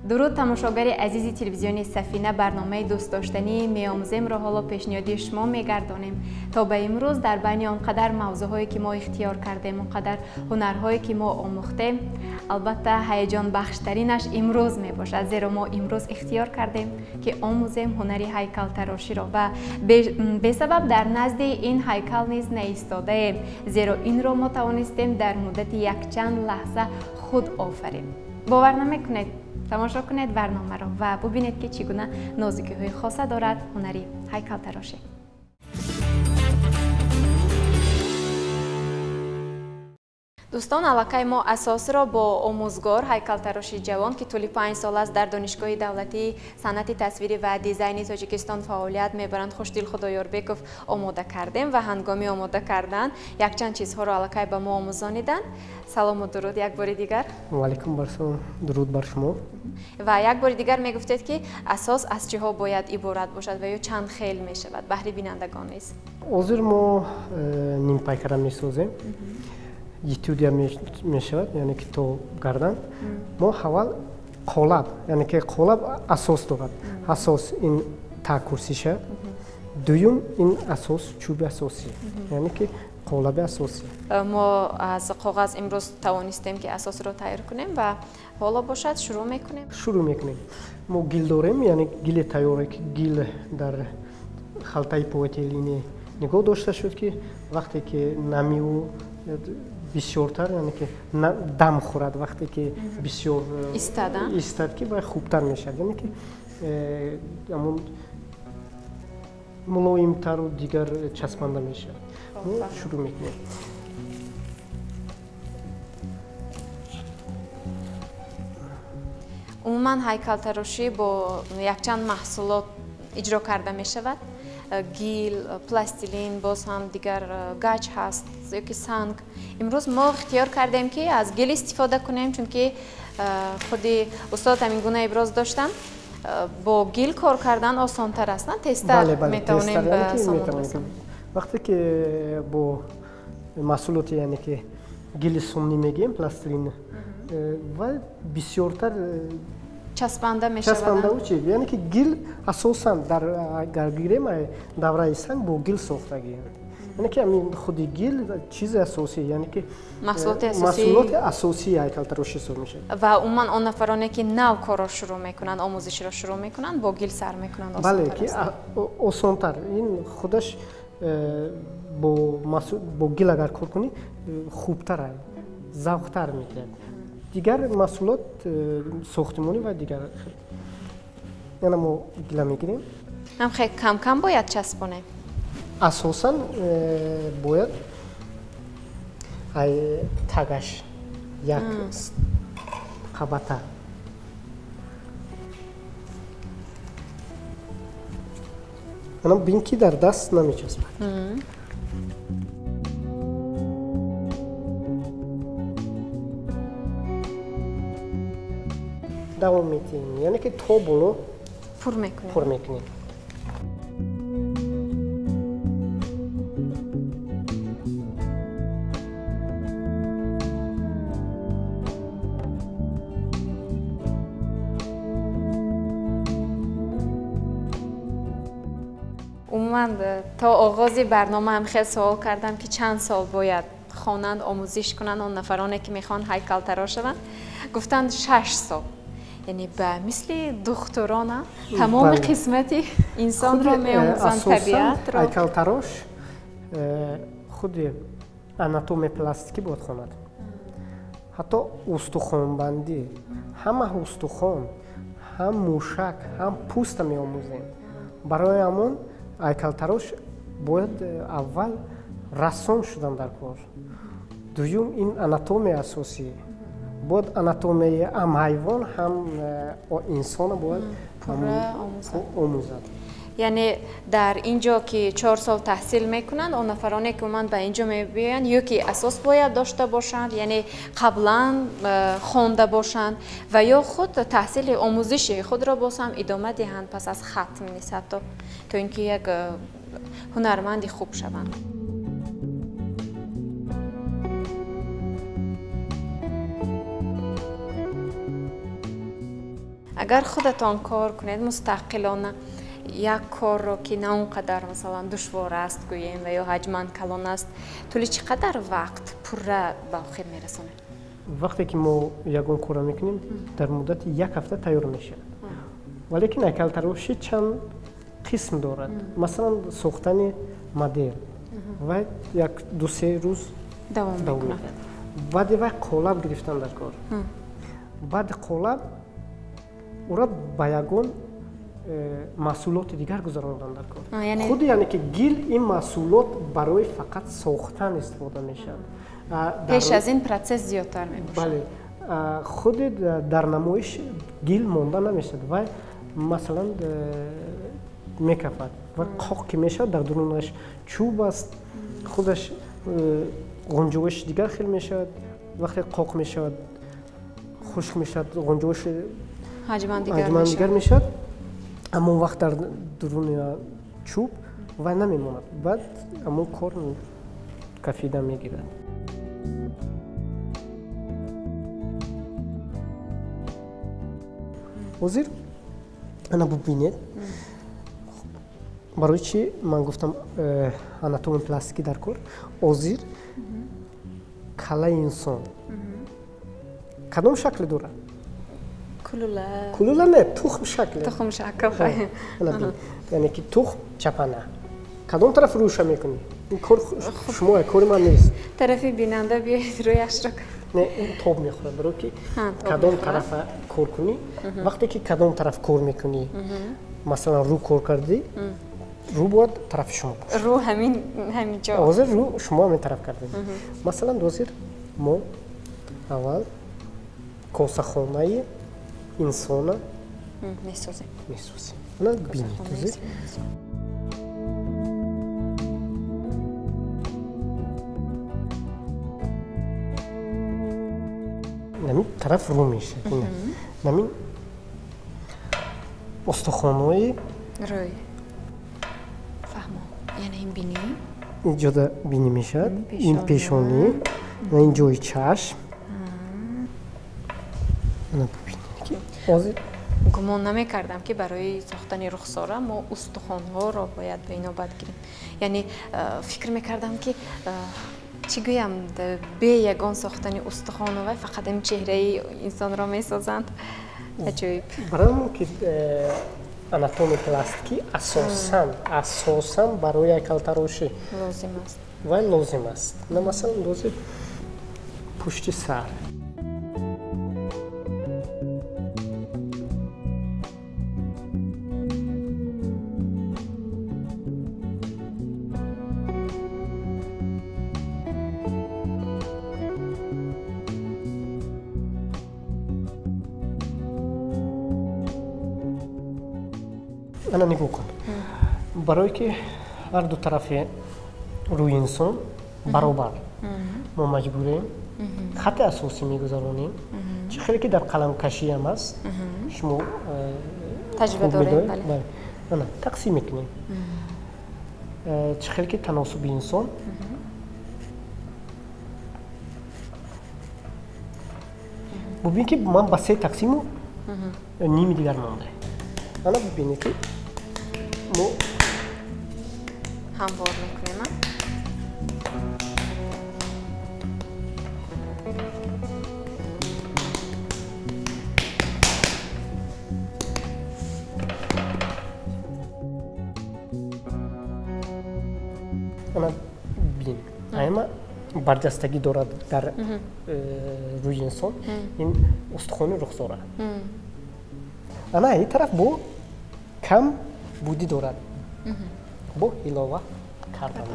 Дуруд тамошогари азизи телевизиони Сафина, барномаи дӯстдоштании меомӯземро ҳоло пешниҳоди шумо мегардонем. То ба имрӯз дар байни он қадар мавзӯъҳое ки мо ихтиёр кардем, он қадар ҳунарҳое ки мо омӯхтем, албатта ҳаяҷонбахштаринаш имрӯз мебошад, зеро мо имрӯз ихтиёр кардем ки омӯзем ҳунари ҳайкалтароширо ва бесабаб дар назди ин ҳайкал низ наистодаем, зеро инро мо тавонистем дар муддати якчанд лаҳза худ офарем. Бовар намекунед? Тамошо кунед барномаро ва бубинед ки чӣ гуна нозукиҳои хоса дорад ҳунари ҳайкалтарошӣ. Дӯстон, аллакай мо асосро бо омӯзгор ҳайкалтароши ҷавон, ки тӯли 5 сол аст дар Донишгоҳи давлатии санъати тасвирӣ ва дизайни Тоҷикистон фаъолият мебаранд, Хушдил Худоёрбеков омода кардем ва ҳангоми омода кардан якчанд чизҳоро аллакай ба мо омӯзониданд. Салому дуруд як бори дигар. Ваалайкум барсалом, дуруд бар шумо. Ва як бори дигар мегуфтед, ки асос аз чиҳо бояд иборат бошад ва ё чанд хел мешавад баҳри бинандагон низ. Ҳозир мо нимпайкара месозем. Етюдия мешавад, яъне ки то гардан. Мо аввал қолаб, яъне ки қолаб асос дорад. Асос ин таъкурсиша, дуюм ин асос чӯби асосӣ, яъне ки қолаби асосӣ. Мо аз коғаз имрӯз тавонистем ки асосро тайёр кунем ва ҳоло бошад шурӯъ мекунем. Шурӯъ мекунем. Мо гил дорем, яъне гили тайёре, ки гил дар халтаи полиэтилени нигоҳ дошта шуд, ки вақте ки намиу бисёртар, яъне ки дам хӯрад, вақте ки бисёр истад, ки вай хубтар мешавад, яъне ки ҳамон мулоимтару дигар часпанда мешавад. Мо шурӯъ мекунем. Умуман ҳайкалтарошӣ бо якчанд маҳсулот иҷро карда мешавад. Гил, пластилин, боз ҳам дигар гач ҳаст ё ки санг. Имрӯз мо ихтиёр кардем, ки аз гил истифода кунем, чунки худи устод ҳамин гуна иброз доштанд. Бо гил кор кардан осонтар аст, на? Тезтар метавонем ба сомон расонем. Вақте ки бо маҳсулоти, яъне ки гили суннӣ мегӯем, пластилин, ва бисёртар часпанда мешавад. Часпанда чи? Яъне ки гил асосан дар агар гирем давраи санг бо гил сохтагӣ. Яъне ки ҳамин худи гил чизи асосӣ, яъне ки маҳсулоти асосии ҳайкалтарошӣ ҳисоб мешавад. Ва умуман он нафароне ки нав корро шурӯъ мекунанд, омӯзишро шурӯъ мекунанд, бо гил сар мекунанд. Бале, ки осонтар. Ин худаш бо гил агар кор кунӣ хубтар, завқтар медиҳад. Дигар маҳсулот сохтимонӣ ва дигар. Яна мо гила мегирем. Ҳам хеле кам-кам бояд часпонем. Асосан бояд ай тагаш як қабата. Ана бин ки дар даст намечаспад. Давом медиҳем, яъне ки то боло пур мекунем. Пур мекунем. Умуман то оғози барнома ҳам хеле суол кардам, ки чанд сол бояд хонанд, омӯзиш кунанд он нафароне ки мехоҳанд ҳайкалтарош шаванд. Гуфтанд 6 сол. Яъне ба мисли духтурона тамоми қисмати инсонро меомӯзанд, табиатро. Ҳайкалтарош худи анатомияи пластикӣ бояд хонад. Ҳатто устухонбандӣ, ҳама устухон, ҳам мушак, ҳам пӯста меомӯзем. Барои ҳамон ҳайкалтарош бояд аввал рассом шудан дар кор. Дуюм ин анатомияи асосӣ. Бояд анатомияи ҳам ҳайвон, ҳам инсона бояд омӯзад. Яъне дар ин ҷо ки 4 сол таҳсил мекунанд, он нафароне ки умуман ба ин ҷо мебиёянд, ё ки асос бояд дошта бошанд, яъне қаблан хонда бошанд ва ё худ таҳсили омӯзиши худро боз ҳам идома диҳанд пас аз хатм низ, ҳатто то ин ки як ҳунарманди хуб шаванд. Агар худатон кор кунед мустақилона, як корро ки на он қадар масалан душвор аст гӯем ва ё ҳаҷман калон аст, тӯли чӣ қадар вақт пурра ба охир мерасонед? Вақте ки мо ягон корро мекунем, дар муддати як ҳафта тайёр мешавад. Валекин ҳайкалтарошӣ чанд қисм дорад. Масалан, сохтани модел ва як ду-се рӯз давом мекунад. Баъди вай қолаб гирифтан дар кор. Баъди қолаб ӯро ба ягон маҳсулоти дигар гузарондан дар кор. Худи яъне ки гил ин маҳсулот барои фақат сохтан истифода мешавад. Пеш аз ин процесс зиёдтар мебошад. Бале, худи дар намоиш гил монда намешавад. Вай масалан мекафад ва қоқ ки мешавад, дар дурунаш чӯб аст, худаш ғунҷоиши дигар хел мешавад. Вақте қоқ мешавад, хушк мешавад, ғунҷоиши ҳаҷман дигар мешавад. Аммо вақт дар дуруни чӯб вай намемонад, баъд аммо кор кафида мегирад. Ҳозир ана бубинед, барои чӣ ман гуфтам анатомияи пластикӣ дар кор. Ҳозир калаи инсон кадом шакле дорад? Кулула. Кулула не, тухм шакле. Тухм шакл. Яъне ки тухм чапана. Кадом тараф рӯша мекунӣ? Ин кор шумо, кори ман нест. Тарафи бинанда биёед рӯяшро. Не, ин тоб мехӯрад, барои ки кадом тарафа кор кунӣ, вақте ки кадом тараф кор мекунӣ, масалан рӯ кор кардӣ, рӯ бояд тарафи шумо бошад. Рӯ ҳамин ҷо. Ҳозир рӯ шумо ҳамин тараф кардед. Масалан, ҳозир мо аввал косахонаи инсона месозем. Месозем. Ана бинед ҳозир. Намин тараф рӯ мешавад. Намин устухонҳои рӯй. Фаҳмо. Яъне ин бинӣ? Ин ҷода бинӣ мешавад, ин пешонӣ, ин ҷои чашм. Ана бубинед ки ҳозир гумон намекардам ки барои сохтани рухсора мо устухонҳоро бояд ба инобат гирем. Яъне фикр мекардам ки чӣ гӯям, бе ягон сохтани устухону вай фақат ҳамин чеҳраи инсонро месозанд. Аҷоиб. Барои он ки анатомияи пластикӣ асосан барои ҳайкалтарошӣ лозим аст. Вай лозим аст. На, масалан, ҳозир пушти сар. Ана нигоҳ кун. Барое ки ҳар ду тарафи рӯи инсон баробар, мо маҷбурем хати асосӣ мегузаронем. Чӣ хеле ки дар қаламкашиам аст, шумо таҷриба доред, бале. Ана тақсим мекунем. Чӣ хеле ки таносуби инсон бубин ки ман ба се тақсиму ними дигар монда. Ана бубинед ки мо ҳамвор мекунем. Ана бин, аяма барҷастагӣ дорад дар рӯи инсон, ин устухони рухсора. Ана ин тараф бо кам будӣ дорад, бо илова кардан.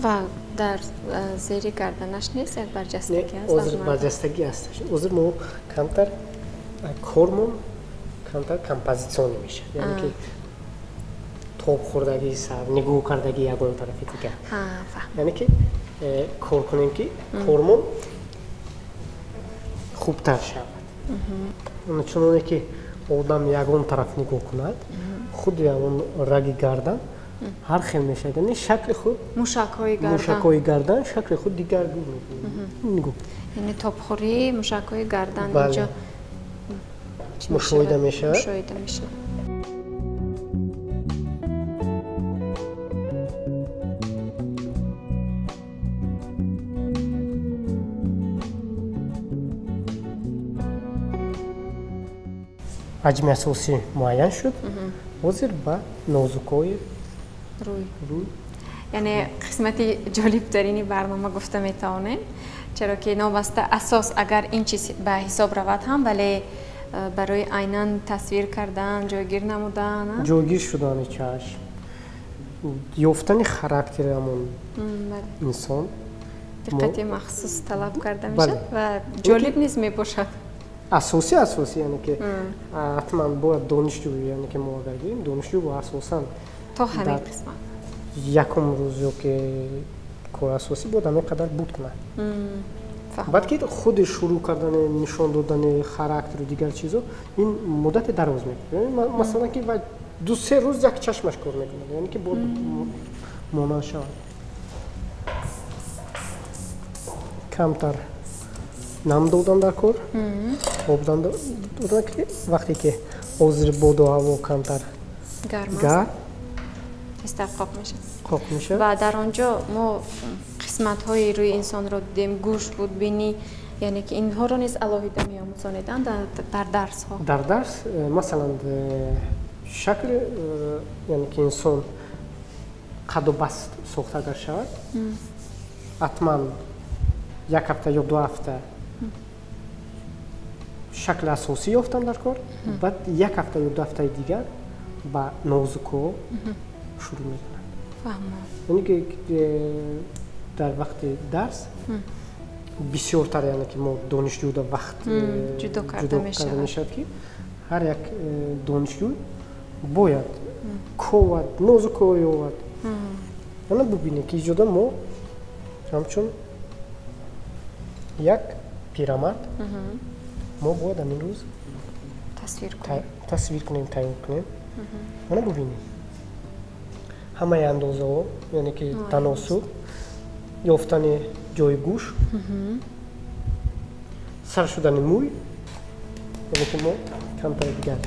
Ва дар зери гарданаш нест як барҷастагӣ аст? Ҳозир барҷастагӣ аст. Ҳозир мо камтар кормон камтар композитсионӣ мешавад, яъне ки тоб хӯрдагии сар, нигоҳ кардагии ягон тарафи дигар. Яъне ки кор кунем ки кормон хубтар шавад. Чуноне ки одам ягон тараф нигоҳ кунад, худи ҳамон раги гардан ҳар хел мешавад, яъне шакли худ мушакҳои гардан шакли худ дигаргун мекунад. Яъне тобхӯрии мушакҳои гардан инҷо мушоҳида мешавад. Мушоҳида мешавад. Ҳаҷми асосӣ муайян шуд. Ҳозир ба нозукҳои рӯй. Яъне қисмати ҷолибтарини барнома гуфта метавонем, чаро ки новаста асос агар ин чиз ба ҳисоб равад ҳам, вале барои айнан тасвир кардан, ҷойгир намудан, ҷойгир шудани чашм, ёфтани характери ҳамон инсон диққати махсус талаб карда мешавад ва ҷолиб низ мебошад. Асосӣ яъне ки ҳатман бояд донишҷӯ, яъне ки мо агар гирем донишҷӯ бо асосан то ҳамин қисмат якум рӯз ё ки кори асосӣ бояд ҳамин қадар буд кунад. Баъд ки худи шурӯъ кардани нишон додани характеру дигар чизо ин муддати дароз мекунад. Масалан ки вай 2-3 рӯз як чашмаш кор мекунад, яъне ки бояд монанд шавад. Камтар нам додан дар кор, об додан ки вақте ки ҳозир боду ҳаво камтар гарм тезтар қоқ мешавад. Қоқ мешавад. Ва дар он ҷо мо қисматҳои рӯи инсонро дидем, гӯш буд, бинӣ, яъне ки инҳоро низ алоҳида меомӯзонеданд дар дарсҳо. Дар дарс масалан шакли яъне ки инсон қаду баст сохта агар шавад, ҳатман як ҳафта ё 2 ҳафта шакли асосӣ ёфтан дар кор, баъд як ҳафта ё 2 ҳафтаи дигар ба нозукҳо шурӯъ мекунанд. Яъне ки дар вақти дарс бисёртар, яъне ки мо донишҷӯда вақт ҷудо карда мешавад, ки ҳар як донишҷӯ бояд ковад, нозукҳо ёвад. Ана бубинед ки иҷода мо ҳамчун як пирамард мо бояд ҳамин рӯз тасвир кунем, тайёр кунем. Ана бубинед ҳамаи андозаҳо, яъне ки таносуб, ёфтани ҷои гӯш, сар шудани мӯй, яъне ки мо камтар дигар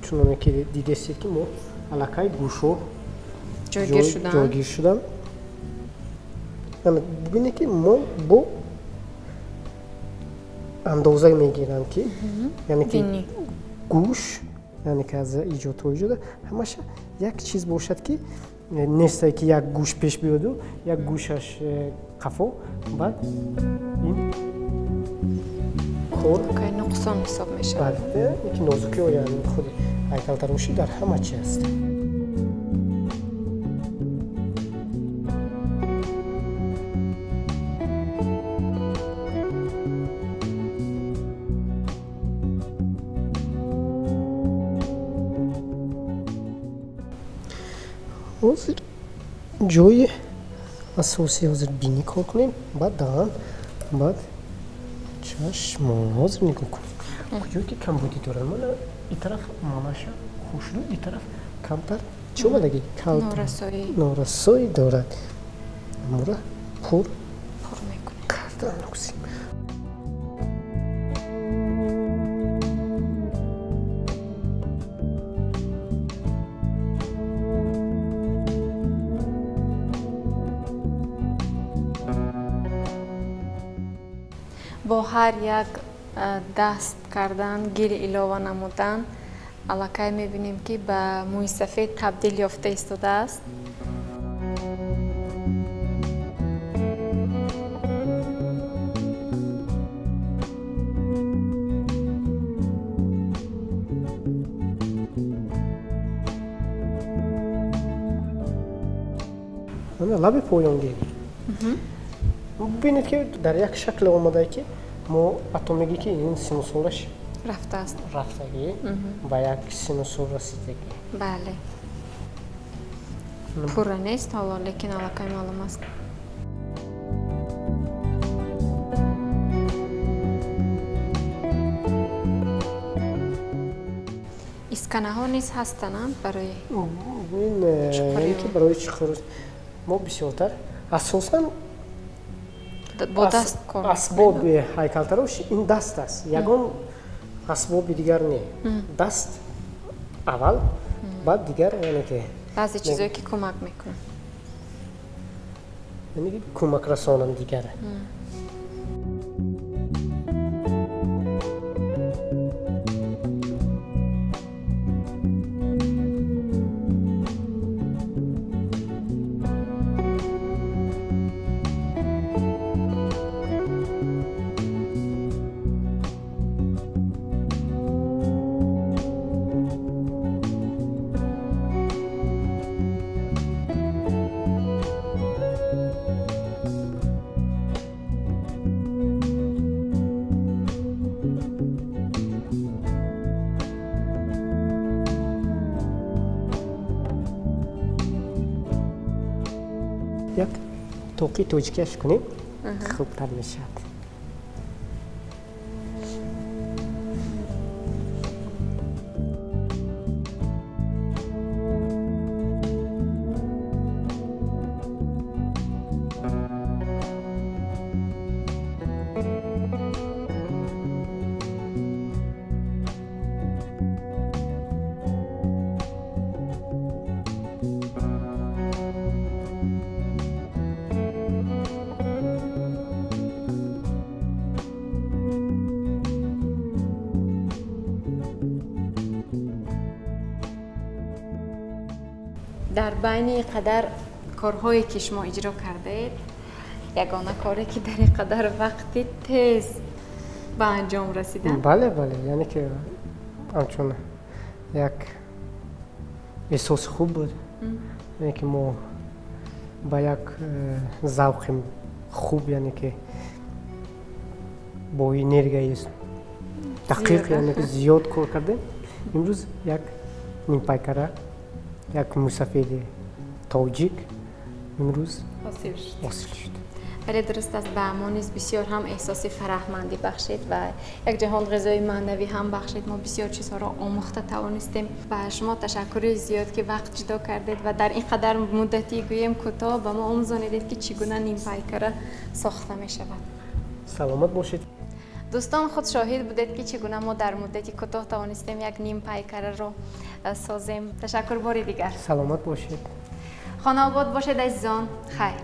чуноне ки дидестед ки мо аллакай гӯшҳо ҷойгир шуданд. Бубинед ки мо бо андоза мегирам ки яъне ки гӯш, яъне ки аз иҷодҳо иҷода ҳамаша як чиз бошад ки нестае ки як гӯш пеш биёду як гӯшаш қафо, баъд ин кор нуқсон ҳисоб мешавад. Бале, нозукиҳо яъне худи ҳайкалтарошӣ дар ҳама чи аст. Ҳозир ҷои асосӣ ҳозир бинӣ кор кунем, баъд даҳан, баъд чашмо. Ҳозир нигоҳ кунем куҷое ки камбудӣ дорад. Мана ин тараф монаша хушрӯ, ин тараф камтар чӣ омадаги норасоӣ дорад. Амора пур кардан лозим. Бо ҳар як даст кардан, гил илова намудан, аллакай мебинем, ки ба мӯи сафед табдил ёфта истодааст. Лаби поёнгӣ. Бубинед, ки дар як шакл омадае, ки мо ҳатто мегӣ, ки ин сину солаш рафтааст, рафтагӣ, ба як сину сол расидагӣ. Бале, пурра нест ҳоло, лекин аллакай маълум аст. Исканаҳо низ ҳастанд барои ин ки барои чуқур мо бисёртар асосан бо даст кор. Асбоби ҳайкалтарош ин даст аст, ягон асбоби дигар не. Даст аввал, баъд дигар, яъне ки баъзе чизое ки кӯмак мекунанд, яъне ки кӯмак расонанд дигар. Як тоқи тоҷикияш кунем, хубтар мешавад. Дар байни қадар корҳое ки шумо иҷро кардаед, ягона коре ки дар ин қадар вақти тез ба анҷом расида. Бале, бале, яъне ки ҳамчун як эҳсоси хуб буд, яъне ки мо ба як завқи хуб, яъне ки бо энергияи дақиқ, яъне ки зиёд кор кардем. Имрӯз як нимпайкара, як мусафиди тоҷик имрӯз ҳосил шуд. Вале дуруст аст, ба мо низ бисёр ҳам эҳсоси фараҳмандӣ бахшид ва як ҷаҳон ғизои маънавӣ ҳам бахшид. Мо бисёр чизҳоро омӯхта тавонистем. Ба шумо ташаккури зиёд, ки вақт ҷудо кардед ва дар ин қадар муддати гӯем кӯтоҳ ба мо омӯзонидед, ки чӣ гуна нимпайкара сохта мешавад. Саломат бошед. Дӯстон, худ шоҳид будед, ки чӣ гуна мо дар муддати кӯтоҳ тавонистем як нимпайкараро созем. Ташаккур бори дигар. Саломат бошед. Хонаобод бошед, азизон. Хайр.